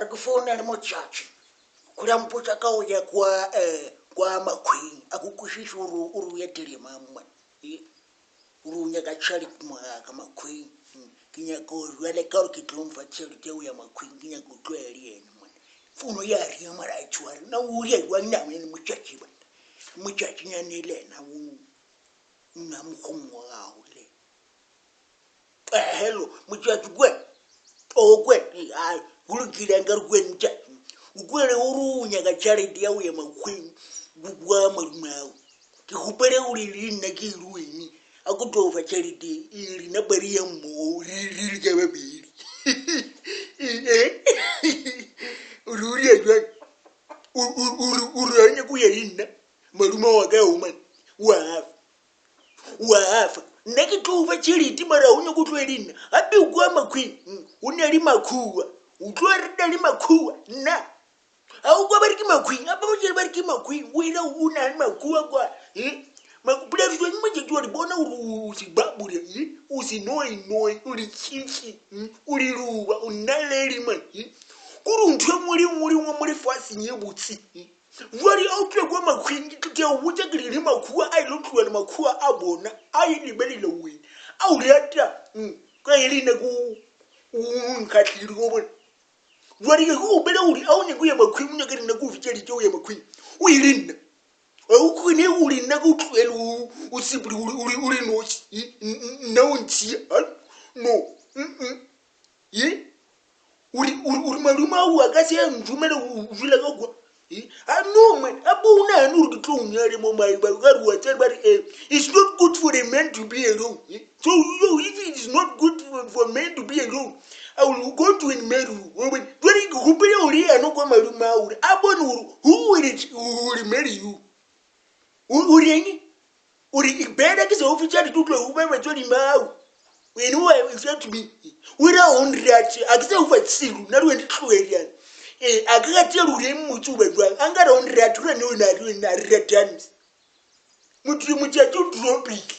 A re ke founele motšatši kgole a mpotša ka go ya kwa um kwa Makhweng a ko kwešiše gore o re o etele mang man e o re o nyaka tšhelete mogaka Makhweng ke nyaka gore bjale ka gore ke tlo mfa tšhelete ya go ya Makhweng ke nyaka go tlo ya le yena man fono ya ringa mara a tshware na o ya jwang na wena motšatši man motšatšinyane le yena o nna mokgong wa gago le Hello, motšatši kwe o kwe ai go lokile nka re kwe motšatši o kwele o re o nyaka tšhelete ya go ya makgweng kwa malumago ke kgopele gore le nna ke ile wene a ko tlo fa tšhelete e rena ba re ya mmogo re re ka babedi o re o ria jwang o re a nyako ya le nna malume wa ka o man wa afa wa fa nna ke tlo fa tšhelete mara o nyako tlo le nna gape o kua makhweng o ne le makhuwa o tlo re na le makhuwa nna ga o kwa ba re ke makhweng gape ba jere ba re ke makhweng o ena o na le makhuwa kwa poladišo motšatši wa di bona gore o se babole o se noinoe o le tšhitšhi o le luba o nna leli man kore ntho e nngwe le nngwe le nngwe mo lefaseng e botse Jwale a o tlile kwa makgweng ke tlo o botša ke le makhuwa a ile tloa le makhuwa a bona a e lebelela wena a o rata ka e le nako o nkgahlile go bona jwale ke go bele gore a o nyako ya makgweng o nyaka nna ko o fitšeditše o ya makgweng o ile nna o kgone gore nna ke o tloele o sepele o le noši nna o ntšhia no ye o re o re malume ao a ka se ntumele o dula ka kwa a no man a bo o nagane gore ke tlo o nyale mo mae ba ka re wa tsere ba re eh it's not good for a man to be alone so yo if it is not good for, for man to be alone I will go to and marry you jwale ke gopele gore yena kwa malume ao gore a bone gore who will, it, who will marry you o reng O re, Bena ke se fetša ditutlo go be batswadi mau. Wena o a said to me, o re o nrate, a ke se fa tselu, nna le wena tloeliana. Eh, a ke ga tselu re mmotse o ba jwang. A nka re o nrate, re ne o na le wena re ratane. Motho motšatši o dropile.